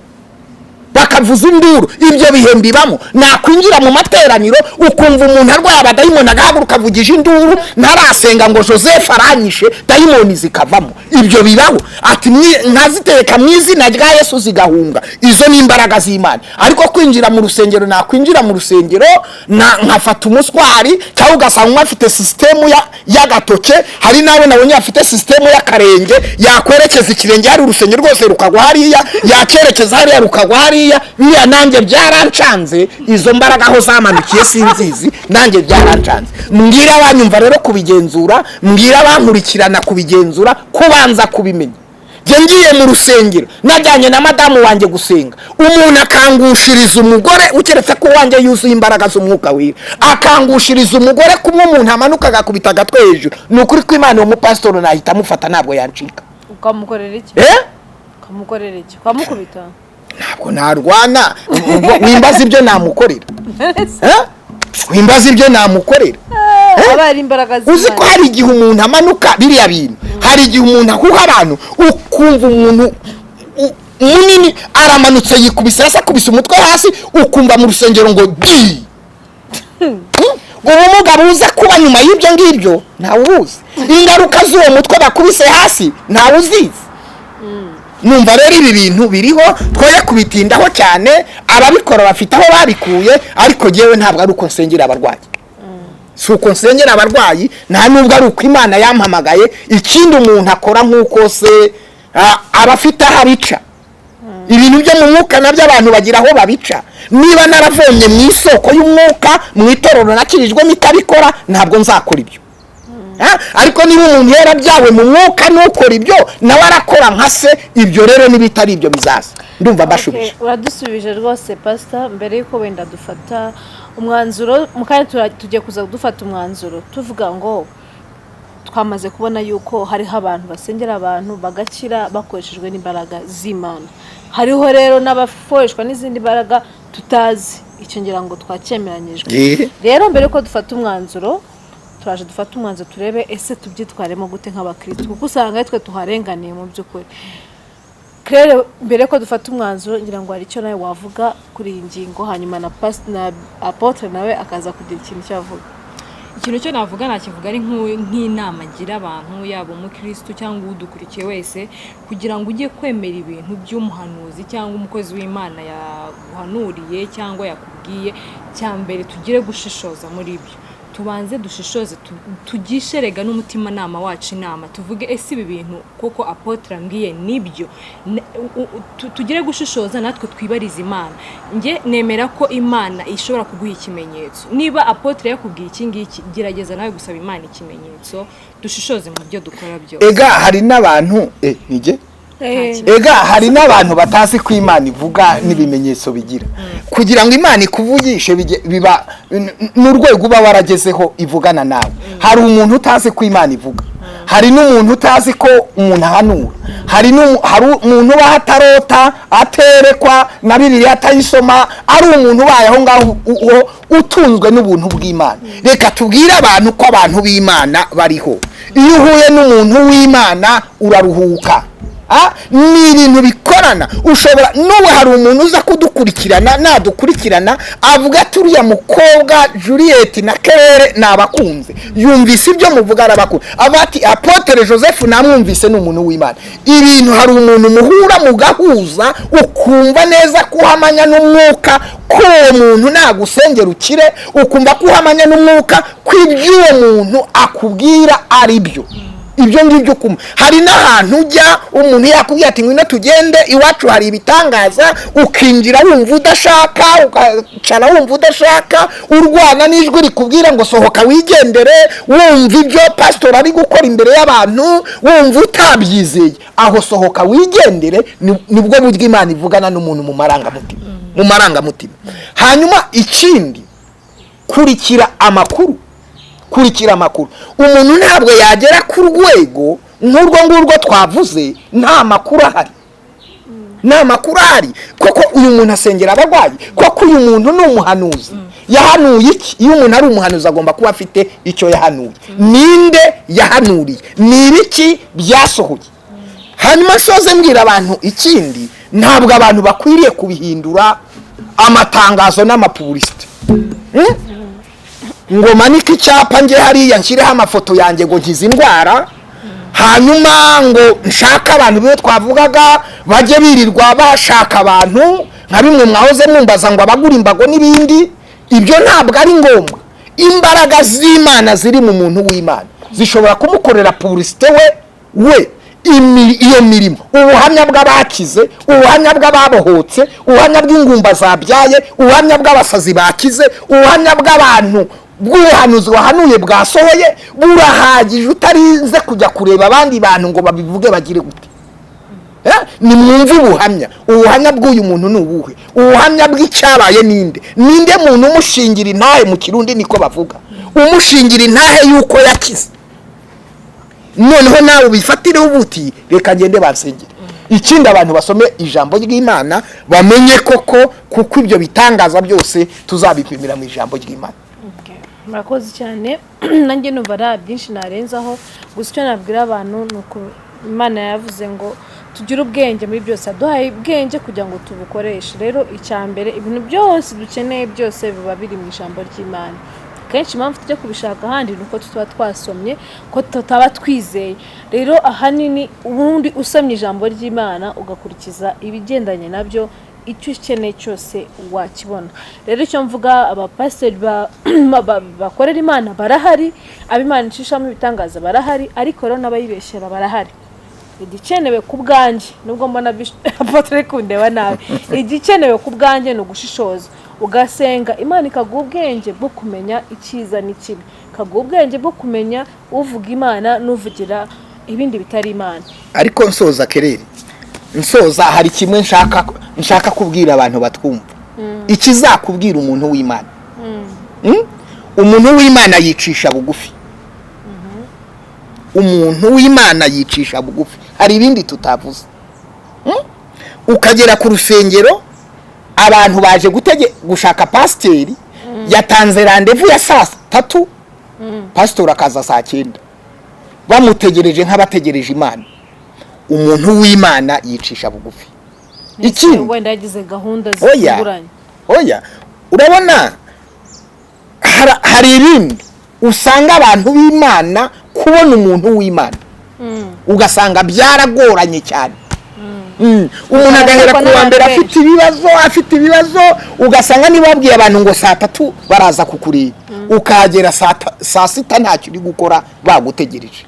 bakavuza induru. Ibyo bihe mbibamo. Nakwinjira mu materaniro ukumva umuntu arwaye abadayimoni agahaguruka avugije induru, ntarasenga ngo Joseph aranyishe, dayimoni zikavamo. Ibyo bibaho. Ati nkazitereka mu izina rya Yesu zigahunga. Izo ni imbaraga z'Imana. Ariko kwinjira mu rusengero, nakwinjira mu rusengero nkafata umuswari, cyangwa ugasanga umwe afite sisitemu y'agatoke, hari n'abo nabonye bafite sisitemu y'akarenge, yakwerekeza ikirenge hari urusengero rwose rukagwa hariya, yakerekeza hariya rukagwa hariya. Biriya nanjye byarancanze. Izo mbaraga aho zamanukiye sinzizi, nanjye byarancanze. Mbwira abanyumva rero kubigenzura, mbwira abankurikirana kubigenzura, kubanza kubimenya. Njye ngiye mu rusengero najyanye na madamu wanjye gusenga, umuntu akangushiriza umugore, ukeretse ko uwanjye yuzuye imbaraga z'umwuka wera, akangushiriza umugore kumwe umuntu amanuka agakubita agatwe hejuru, ni ukuri kw'Imana uwo mupasitori nahita amufata, ntabwo yancika. Ukamukorera iki? Eh? Ukamukorera iki? Ukamukubita? Ntabwo narwana. Ubwo wimbaza ibyo namukorera. Eh? Wimbaza ibyo namukorera. Aba ari imbaraga Uzi ko z'Imana. hari igihe umuntu amanuka biriya bintu, hari igihe umuntu ahuha abantu, ukumva umuntu munini aramanutse yikubise hasi, akubise umutwe hasi, ukumva mu rusengero ngo di. Ubumuga buza kuba nyuma y'ibyo ngibyo ntawe ubuzi, ingaruka z'uwo mutwe bakubise hasi ntawe uzizi. Numva rero ibi bintu biriho, twoye kubitindaho cyane. Ababikora bafite aho babikuye, ariko jyewe ntabwo ari uko nsengera abarwayi, si uko nsengera abarwayi, nta nubwo ari uko Imana yampamagaye. Ikindi, umuntu akora nk'uko se aba afite aho abica. Ibintu byo mu mwuka nabyo abantu bagira aho babica. Niba naravomye mu isoko y'umwuka mu itorero nakirijwemo itabikora, ntabwo nzakora ibyo. Ariko niba umuntu yarabyawe mu mwuka n'ukora ibyo, nawe arakora nka se. Ibyo rero n'ibitari ibyo bizaza. Ndumva mbashubije. Okay, uradusubije rwose, pasita. Mbere y'uko wenda dufata umwanzuro mu kanya, tugiye kuza dufata umwanzuro tuvuga ngo twamaze kubona yuko hariho abantu basengera abantu bagakira bakoreshejwe n'imbaraga z'Imana, hariho rero n'abakoreshwa n'izindi mbaraga tutazi. Icyo ngira ngo twacyemeranyijwe. Rero mbere yuko dufata umwanzuro, turaje dufate umwanzuro turebe ese tubyitwaremo gute nk'abakristo, kuko usanga ari twe tuharenganiye mu by'ukuri. Claire, mbere ko dufata umwanzuro, ngira ngo hari icyo nawe wavuga kuri iyi ngingo, hanyuma na apotre nawe akaza kugira ikintu cyo avuga. Ikintu cyo navuga, nakivuga ari nk'inama ngira abantu, yaba umukirisitu cyangwa udukurikiye wese, kugira ngo ujye kwemera ibintu by'umuhanuzi cyangwa umukozi w'Imana yaguhanuriye cyangwa yakubwiye, cya mbere tugire gushishoza muri byo. Tubanze dushishoze, tugishe rega n'umutimanama wacu inama, tuvuge: ese ibi bintu koko apotre ambwiye nibyo? Tugire gushishoza natwe, twibarize Imana. Njye nemera ko Imana ishobora kuguha ikimenyetso. Niba apotre yakubwiye iki ngiki, gerageza nawe gusaba Imana ikimenyetso. Dushishoze mu byo dukora byose. Ega hari n'abantu nige ega hari n'abantu batazi ko Imana ivuga n'ibimenyetso bigira. Kugira ngo Imana ikuvugishe biba n'urwego uba waragezeho ivugana nawe. Hari umuntu utazi ko Imana ivuga, hari n'umuntu utazi ko umuntu ahanura, hari umuntu uba atarota, aterekwa na Bibiliya, atayisoma, ari umuntu ubaye aho ngaho utunzwe n'ubuntu bw'Imana. Reka tubwire abantu ko abantu b'Imana bariho. Iyo uhuye n'umuntu w'Imana uraruhuka. Ni ibintu bikorana. Ushobora n'ubu hari umuntu uza kudukurikirana, nadukurikirana avuga ati: "Uriya mukobwa Juliet na Kerere nabakunze, yumvise ibyo muvuga arabakunze." Avuga ati: "Apotre Joseph namwumvise, ni umuntu w'Imana." Ibintu, hari umuntu muhura mugahuza, ukumva neza ko uhamanya n'umwuka ko uwo muntu nagusengera ukire, ukumva ko uhamanya n'umwuka ko iby'uwo muntu akubwira ari byo. Ibyo ngibyo kuma hari n'ahantu ujya, umuntu yakubwira ati: "Ngwino tugende iwacu hari ibitangaza," ukinjira wumva udashaka, ukicara wumva udashaka, urwana n'ijwi rikubwira ngo sohoka wigendere, wumva ibyo pasitori ari gukora imbere y'abantu wumva utabyizeye. Aho sohoka wigendere, nibwo buryo Imana ivugana n'umuntu mu marangamutima, mu marangamutima. Hanyuma ikindi, kurikira amakuru, kurikira amakuru. Umuntu ntabwo yagera ku rwego nk'urwo ngurwo twavuze nta makuru ahari, nta makuru ahari. Koko uyu muntu asengera abarwayi? Koko uyu muntu ni umuhanuzi? Yahanuye iki? Iyo umuntu ari umuhanuzi agomba kuba afite icyo yahanuye. Ninde yahanuriye? Ni ibiki byasohoye? Hanyuma nsoze mbwira abantu ikindi. Ntabwo abantu bakwiriye kubihindura amatangazo n'amapublicité. Ngo manike icyapa, njye hariya nshyireho amafoto yanjye ngo nkize indwara, hanyuma ngo nshake abantu biwe twavugaga bajye birirwa bashaka abantu, nka bimwe mwahoze mwumbaza ngo abagura imbago n'ibindi. Ibyo ntabwo ari ngombwa. Imbaraga z'Imana ziri mu muntu w'Imana zishobora kumukorera publicité we iyo mirimo, ubuhamya bw'abakize, ubuhamya bw'ababohotse, ubuhamya bw'ingumba zabyaye, ubuhamya bw'abasazi bakize, ubuhamya bw'abantu bw'ubuhanuzi wahanuye bwasohoye burahagije, utarinze kujya kureba abandi bantu ngo babivuge bagire gute. Nimwumve ubuhamya. Ubuhamya bw'uyu muntu ni ubuhe? Ubuhamya bw'icyabaye ninde? Ninde muntu umushingira intahe? Mu Kirundi niko bavuga, umushingira intahe y'uko yakize. Noneho nawe ubifatireho ubuti reka ngende bansengere. Ikindi, abantu basome ijambo ry'Imana bamenye koko, kuko ibyo bitangaza byose tuzabipimira mu ijambo ry'Imana. Okay. Murakoze cyane. Nanjye numva nta byinshi narenzaho, gusa icyo nabwira abantu ni uko Imana yavuze ngo tugire ubwenge muri byose, yaduhaye ubwenge kugira ngo tubukoreshe. Rero icya mbere, ibintu byose dukeneye byose biba biri mu ijambo ry'Imana. Kenshi impamvu tujya kubishaka ahandi ni uko tuba twasomye ko tutaba twizeye. Rero ahanini ubundi usomye ijambo ry'Imana ugakurikiza ibigendanye nabyo, icyo ukeneye cyose wakibona. Rero icyo mvuga, abapasiteri bakorera Imana barahari, ab'Imana icishamo ibitangaza barahari, ariko rero n'abayibeshyera barahari. Igikenewe ku bwanjye, nubwo mbona apotre kundeba nabi, igikenewe ku bwanjye ni ugushishoza, ugasenga Imana ikaguha ubwenge bwo kumenya icyiza n'ikibi, ikaguha ubwenge bwo kumenya uvuga Imana n'uvugira ibindi bitari Imana. Ariko nsoza, kereri nsoza, hari kimwe nshaka kubwira abantu batwumva. Ikizakubwira umuntu w'Imana, Umuntu w'Imana yicisha bugufi. Umuntu w'Imana yicisha bugufi. Hari ibindi tutavuze. Ukagera ku rusengero, abantu baje gushaka pasiteri, yatanze rendez-vous ya saa 3, pasitori akaza saa 9, bamutegereje nk'abategereje Imana. Umuntu w'Imana yicisha bugufi. Ikindi, wenda yagize gahunda Oya. zitunguranye. Oya, urabona hari ibindi usanga abantu b'Imana, kubona umuntu w'Imana ugasanga byaragoranye cyane. Umuntu agahera ku wa mbere afite ibibazo, afite ibibazo, ugasanga niba wabwiye abantu ngo saa 3 baraza kukureba, ukahagera saa 6 ntacyo uri gukora, bagutegereje.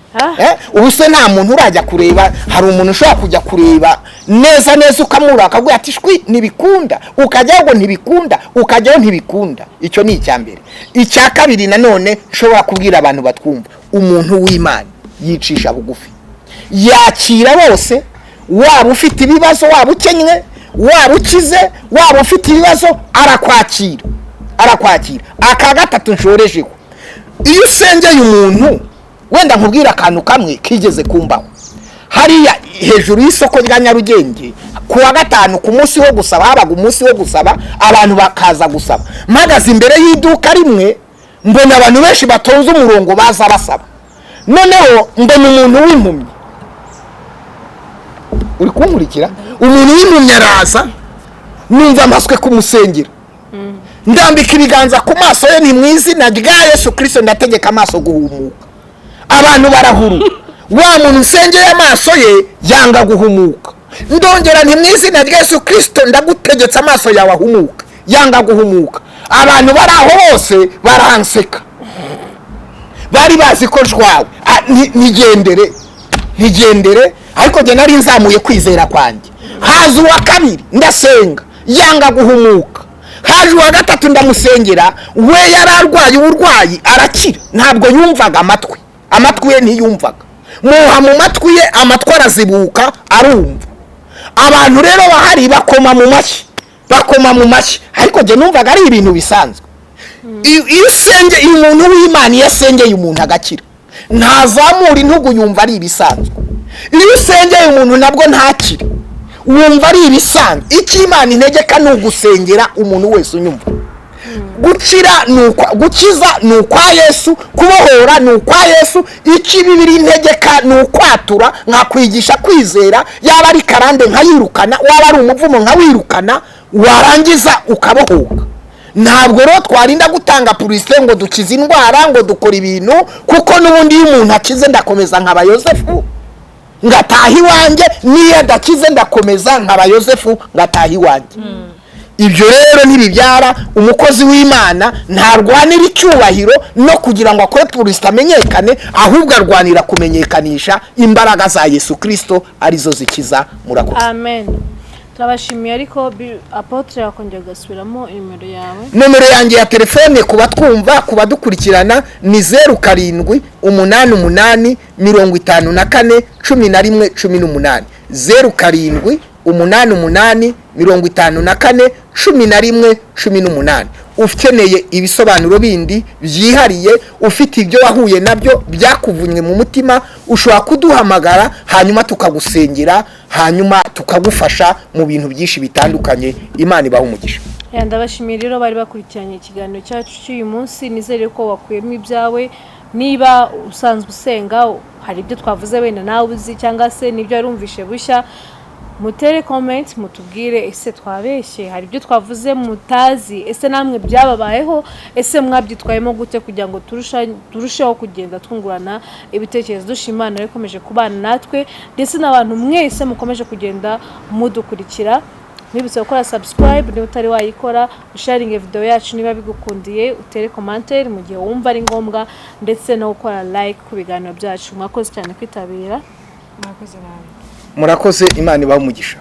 Ubu se nta muntu urajya kureba? Hari umuntu ushobora kujya kureba neza neza, ukamura akaguha ati shwi ntibikunda, ukajyaho ngo ntibikunda, ukajyaho ntibikunda. Icyo ni icya mbere. Icya kabiri nanone nshobora kubwira abantu batwumva, umuntu w'Imana yicisha bugufi, yakira bose, waba ufite ibibazo, waba ukennye, waba ukize, waba ufite ibibazo, arakwakira, arakwakira. Aka gatatu nshorejeho, iyo usengeye umuntu, wenda nkubwira akantu kamwe kigeze kumbaho hariya hejuru y'isoko rya Nyarugenge ku wa gatanu, ku munsi wo gusaba. Habaga umunsi wo gusaba, abantu bakaza gusaba. Mpagaze imbere y'iduka rimwe, mbona abantu benshi batonze umurongo baza basaba. Noneho mbona umuntu w'impumyi. Uri kunkurikira? Umuntu w'impumyi araza, numva mpaswe kumusengera, ndambika ibiganza ku maso ye, ni mu izina rya Yesu Kirisito ndategeka amaso guhumuka. Abantu barahuru. Wa muntu nsengeye amaso ye yanga guhumuka. Ndongera nti mu izina rya Yesu Kirisito ndagutegetse, amaso yawe ahumuka. Yanga guhumuka. Abantu bari aho bose baranseka, bari bazi ko njwawe. Ntigendere, ntigendere. Ariko njye nari nzamuye kwizera kwanjye. Haza uwa kabiri, ndasenga, yanga guhumuka. Haje uwa gatatu, ndamusengera, we yari arwaye uburwayi arakira. Ntabwo yumvaga amatwi, amatwi ye ntiyumvaga. Muha mu matwi ye, amatwi arazibuka, arumva. Abantu rero bahari bakoma mu mashyi, bakoma mu mashyi, ariko njye numvaga ari ibintu bisanzwe. Iyo usenge, umuntu w'Imana iyo asengeye umuntu agakira, ntazamura intugu, yumva ari ibisanzwe. Iyo usengeye umuntu nabwo ntakire, wumva ari ibisanzwe. Icyo Imana integeka ni ugusengera umuntu wese unyumva. Gukira ni ukwa, gukiza ni ukwa Yesu, kubohora ni ukwa Yesu. Icyo Bibiri integeka ni ukwatura, nkakwigisha kwizera, yaba ari karande nkayirukana, waba ari umuvumo nkawirukana, warangiza ukabohoka. Ntabwo rero twarinda gutanga publicité ngo dukize indwara, ngo dukora ibintu, kuko n'ubundi iyo umuntu akize ndakomeza nkaba Yosefu ngataha iwanjye, n'iyo adakize ndakomeza nkaba Yosefu ngataha iwanjye. Ibyo rero ntibibyara umukozi w'Imana. Ntarwanira icyubahiro no kugira ngo akore publicité amenyekane, ahubwo arwanira kumenyekanisha imbaraga za Yesu Kirisito arizo zikiza. Murakoze. Amen, turabashimiye. Ariko apôtre, wakongera ugasubiramo nimero yawe? Nomero yanjye ya telefone ku batwumva, ku badukurikirana, ni 0788541118, 0788541118. Ukeneye ibisobanuro bindi byihariye, ufite ibyo wahuye nabyo byakuvunnye mu mutima, ushobora kuduhamagara, hanyuma tukagusengera, hanyuma tukagufasha mu bintu byinshi bitandukanye. Imana ibaha umugisha. Yeah, ndabashimiye rero bari bakurikiranye ikiganiro cyacu cy'uyu munsi. Nizere ko wakuyemo ibyawe. Niba usanzwe usenga, hari ibyo twavuze wenda nawe uzi, cyangwa se n'ibyo warumvishe bushya, mutere comment mutubwire: ese twabeshye? Hari ibyo twavuze mutazi? Ese namwe byababayeho? Ese mwabyitwayemo gute? Kugira ngo turusheho kugenda twungurana ibitekerezo. Dushima Imana rero ikomeje kubana natwe, ndetse n'abantu mwese mukomeje kugenda mudukurikira. Nibutse gukora subscribe niba utari wayikora, usharinge video yacu niba bigukundiye, utere commentaire mu gihe wumva ari ngombwa, ndetse no gukora like ku biganiro byacu. Mwakoze cyane kwitabira. Mwakoze nawe. Murakoze, Imana ibahe umugisha.